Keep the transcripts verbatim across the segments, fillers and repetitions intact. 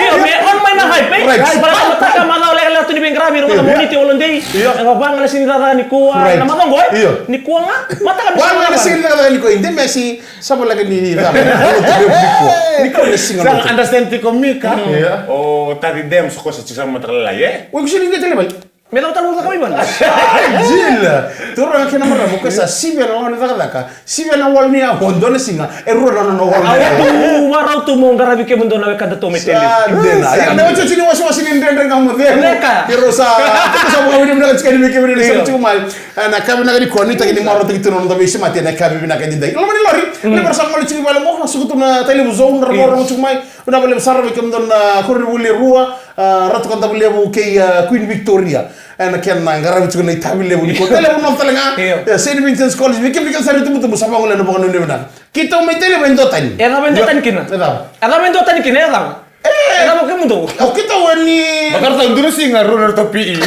Io, me on mai na hype, e? Right. Baleta mataka, macawa lekaleka tu ni veiqaravi, ira na Moniti, holiday. Io. E vaka ga na siga ni cakacaka nikua, right, na macawa qo, e? Io. Nikua ga, mataka, vaka ga na siga ni cakacaka nikua, e de mesi, sa voleka ni cava. Nikua na siga. Sa understand tiko, Mika. Io. O Tadi Dem, so ko sa tiko sa mataka lalai, e? Oi, ko sa ni qai tale mai. Me cava tale mo caka mai vale? Jila. Turaga kei na marama, ko sa sivia na lawa ni cakacaka. Sivia na wall ni yawa, dua na siga e rua na nona wall ni yawa. Au tu, vakarau tu mo qaravi kemudou na wekadatou mai Tailevu. Sa dina. Ia, na otioti ni wasewase ni Dredre Ga Mo Cegu. Neka. Keirau sa, keirau sa vakavinavinaka tiko yani vei kemuni na sema tiko mai. E, na ka vinaka nikua, nuitaki ni marautaki tu na noda veisemati ena yakavi vinaka edaidai. Loma ni lori, na veiwekani sa gole tiko i vale qo, na suka tu na Tailevu Zone, ra rorogo tiko mai. Vinaka vakalevu sara vei kemudou na koronivuli e rua, a, Ratu Kadavulevu kei, a, Queen Victoria. Ena kena qaravi tiko na itavi levu nikua. Tailevu North tale ga. Io. E, Saint Vincent's College, vei kemuni kece sara na itubutubu, sa vagolea na vakanuinui vinaka. Keitou mai Tailevu e duatani. E cava e duatani kina? E cava? E cava e duatani kina, e cava? E. E cava o kemudou? O keitou e ni. Vakaratou dua na siga, rua na ratou P E.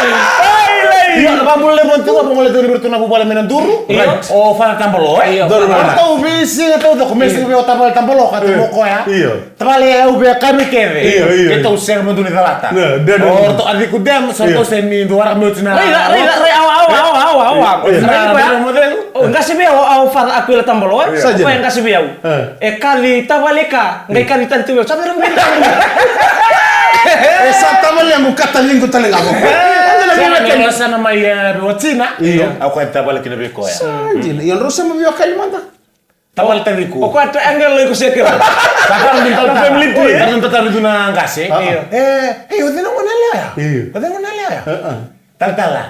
Ai, lai. Io, na vakabula levu tiko, vakabula levu tiko ni vei ratou na vuvale mai na duru. Io. Right. O Fana Tabalo, e? Io. Duru mai na. Ratou veisiga taucoko, me siga vei o Tabalo, Tabalo, ka tu mo koya. Io. Tavale, au via kami kece. Io, io. Keitou sega me dua ni calata. Io, dua, dua. O ratou a ciku dem, so ratou sega ni dua waraka me oti na. Raica, raica, raica, awa, awa, awa, awa, awa. Io. Na, na, na, na, na, na, o, qase vei au, o Father Aquila Tabalo, e? Sa dina. O koya e qase vei au. E. E kaci tavale ka, qai kaci tani tu vei au. Sa vei au qai tani. E sa tavale qo ka tani qo tale ga. E. Sa na mai, e, vei watina. Io. Au koya tavale kina vei koya. Sa dina. Io, drau sema vei au kali mada. Tavale tani ko. O koya triangle iko se kila. Sa ka na family tree. Oi, na tatavi tu na qase. Io. E, e, o cei na gone yalewa ya? Io. O cei na gone yalewa ya? Talatala.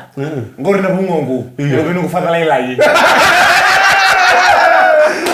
Qori na vugoqu. Io. Io, vei noqu father lailai.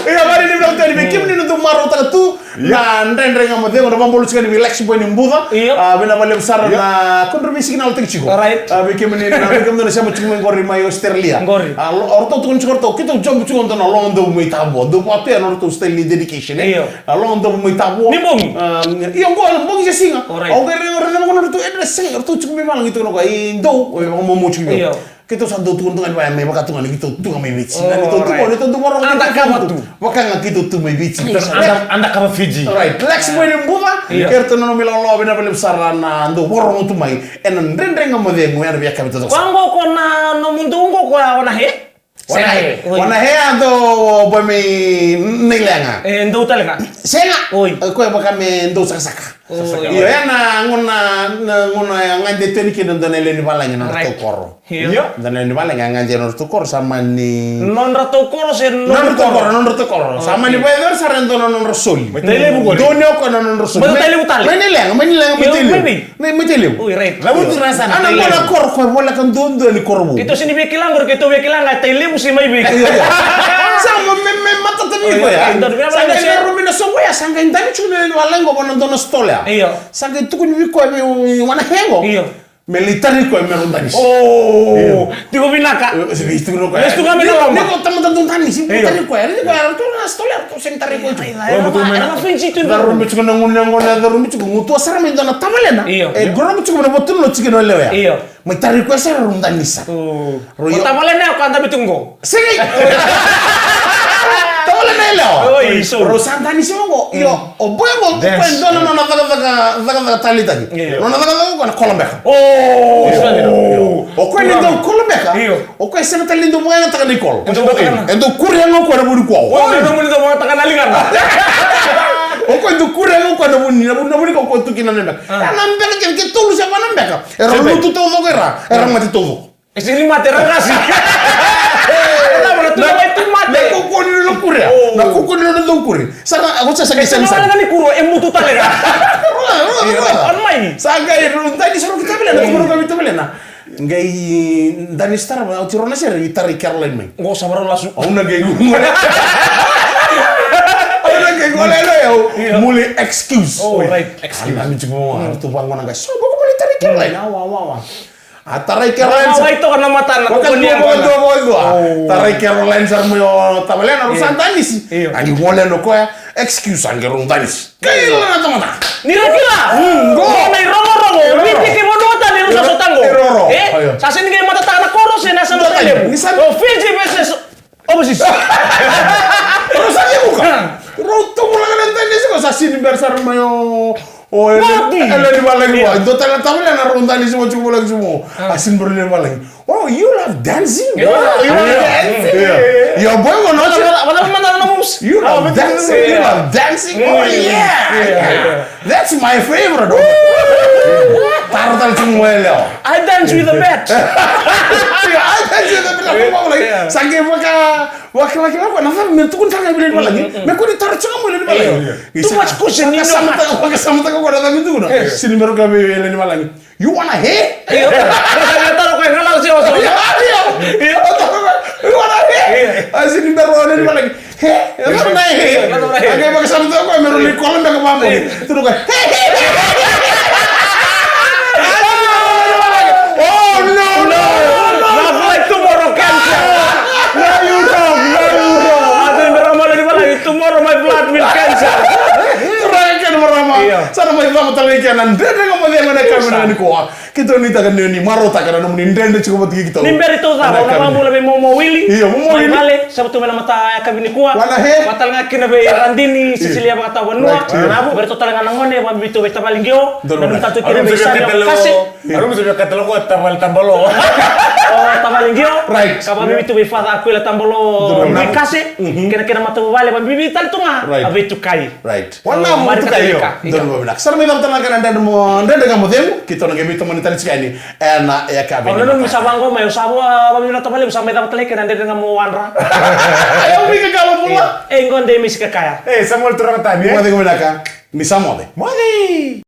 Io, mani ni vinaka tale vei kemuni na dau marautaka tu. Io. Na Dredre Ga Mo Cegu, na vakabula tiko yani vei Lexi Boy ni Buca. Io. A, vinaka vakalevu sara na contribution na lotaki tiko. Right. A, vei kemuni na, vei kemuni na sema tiko mai qori mai Australia. Qori. A, lo-, o ratou tukuna tiko o ratou, keitou job tiko dua na Loga Dovu mai Tavua. Dou vatu ya na nodratou style ni dedication, e? Io. A, Loga Dovu mai Tavua. Ni bogi? A, io, qo, bogi se siga. Alright. Au qai raica, raica vaka na nodratou address, e, ratou tiko mai valagi tiko na koya, i dou, e vakamomo tiko i dou. Io. Keitou sa dau tukuna tu ga ni vaya mai vaka tu ga ni keitou tu ga mai Viti. Ga ni keitou tu ga, ni keitou tu ga. Undercover tu. Vaka ga keitou tu mai Viti. Under-, undercover Fiji. Right. Lex Boy ni Buca. Io. Kei ratou na nomu ilawalawa, vinaka vakalevu sara na dau vakarorogo tu mai. Ena Dredre Ga Mo Cegu, ena via kavita toka. Koya qo ko na nomudou qo ko ya o Nahe? Sega. Oi. O Nahe a dau boy mai Nailega. E, dau tale ga. Sega. Oi. E, koya vaka me dau sakasaka. Oi. Io, ena gauna, na gauna a gade tu yani kina dua na lewe ni valagi na nodratou koro. Io. Dua na lewe ni valagi a gade na nodratou koro, sa mani. Nodratou koro se nodratou koro? Nodratou koro, nodratou koro. Sa mani vakayacori sara e dua na nodra soli. Mai Tailevu qori. Dua ni o koya na nodra soli. Mai Tailevu tale. Mai Nailega, mai Nailega, mai Tailevu. Mai Viti. Mai, mai Tailevu. Oi, right. Cavutu na yasana. Ana qo na koro koya voleka duadua ni koro vou. Keitou sega ni via kila qori, keitou via kila ga Tailevu se mai Viti. Io, io. Sa mo me, me matata vei koya. Oi, io. Sa qai na rumi na soqo ya, sa qai dani tiko na lewe ni valagi qo vua na dua na stall ya. Io. Sa qai tukuni vei koya vei Wanahe qo. Io. Me lai tarai koya me rau danisi. O. Io. Tiko vinaka. Io, se vei tiko na koya. Lesu tu ga mai na loma. Ni ko tamata dau danisi, io, tarai koya. Ni koya, ratou na stall ya, ratou sega ni tarai koya. Io, io, io. Era na fensi tu. Era rumi tiko na gunu yaqona, era rumi tiko, gutuwa sara mai dua na tavalena. Io. E qorobu tiko mai na vatu na tiko na lewe ya. Io. Mai tarai koya sara rau danisa. O. Rau io. O tavalena o koya dabe tu qo. Sega. Tavalena yalewa. Oi, so. Rau sa danisa qo. Io, o boy qo, o koya e dua na nona cakacaka, cakacaka taleitaki. Io. Nona cakacaka qo na kolo beka. O. Io. O koya ni dau kolo beka. Io. O koya e sega tale ni dau vakayagataka na ikolo. E dau vakayagataka. E dau kuri yaga o koya na vunikau. O, e dau vakayagataka na ligana. O koya e dau kuri yaga o koya na vuni, na vuni, na vunikau o koya tu kina na beka. A. Ia na beka kece, ke tolu se va na beka. Era lutu taucoko era, era mate taucoko. E sega ni mate, era qasi. Era mate Na kaukaua ni nona kuri. Na kaukaua ni nona daukuri. Sa qai, o sa sa qai sami sami. Sa qai rau dani kuro e mutu tale ga. Rua, rua, rua. Sa qai rau dani sara ki tavalena, tiko rau ka vei tavalena. Qai dani sara, oti rau na sere, i tarai Caroline mai. Qo sa varau lasu. Au na qai gu. Au na qai gu, lele, lele, au. Muli excuse. Oh, right, excuse. Ana mi tiko mo, tu vaqo na qai. So, boko muli tarai Caroline. Awa, awa, awa. A tarai Caroline. Awa, i toka na matana. Vaka dua, vaka dua, vaka dua. Tarai Caroline sara mai o tavalena, rau sa danisi. Io. Ani gole no koya, excuse, a qai rau danisi. Kaila na tamata. Ni ra kila. Mm, go. Mo na irogorogo. Irogorogo. Viti kei vanua tani rau sa sota qo. Irogorogo. E? Io. Sa sega ni qai matataka na koro se na sa na levu. Ni sa. O Fiji versus overseas. Rau sa levuka. Rau tubu laka na danisi ko sa sini bera sara mai o, o Eleni Valagi. Io. Dua tale na tavalena rau danisi mo tiko volagi tiko mo. A sini bera Eleni Valagi. Oh, you love dancing? Yeah. Oh, you love dancing? Yeah. Your boy will not. Wala, wala, wala, wala, wala, wala, wala. You love dancing? You love dancing? Oh, yeah. Yeah. That's my favorite. Tara tale tiko mo yalewa. I dance with the best. Yeah, I dance with the best. Yeah. Sa qai vaka, vaka, vaka, vaka, na vaka me tukuna tale ga vei Eleni Valagi. Me kua ni tara tiko mo Eleni Valagi. Yeah. Too much cushion, you know. Vakasamataka, vakasamataka ko na vaka me tukuna. Yeah. Sini bera ka vei Eleni Valagi. You wanna hear? Io. Sa qai taro koya, "Ga lako se oso." Io, io. Io. You wanna hear? Io. A sini bera o Eleni Valagi. He? E taro na he. E taro na he. A qai vakasamataka koya me rau lai kola beka vaqo. Io. Tukuna koya, "He, he, he, he, he." Oh, no, no, no, no. Not like tomorrow, cancer. No, you wrong, no, you wrong. A sini bera o Eleni Valagi, "Tomorrow my blood will cancer." Turaga kei na marama. Io. Sa na mai cava tale i ke na Dredre Ga Mo Cegu ena yakavi vinaka nikua. Keitou nuitaka ni, ni marautaka na nomuni dredre tiko vata kei keitou. Ni bera tou cava, au na vakabula vei Momo Wili. Io, Momo Wili. Mai vale, sa tu mai na mata yakavi nikua. Wana he? Vata tale ga kina vei Radini, io. Sisilia Vakatavanua. Right, io. Bera tou tale ga na gone, vakabibi tu vei tavale Qio. Donu na. Na tatu kina vei Sani Kase. Io. Arumu se vei katalo ko tavale Tabalo. O tavale Qio. Right. Ka vakabibi tu vei Father Aquila Tabalo. Donu na. Vei Kase. Mhm. Kena, kena matavuvale, vakabibi tale tu ga. Right. A vei Tukai. Right. Wana mutuka io. Donu vakavinaka. Sa na mai cava tale na kena Dredre Mo, Dredre Ga Mo Cegu, keitou na qai veitomani tale tiko yani ena yakavi. Au nanuma ni sa vaqo mai, au sa vakavinaka tavale, au sa mai cava tale kena Dredre Ga Mo Wadra. Au vika kala bula. E, qo de misi kakaya. E, Samuel Turagatani, e? Moce vinaka. Ni sa moce. Moce.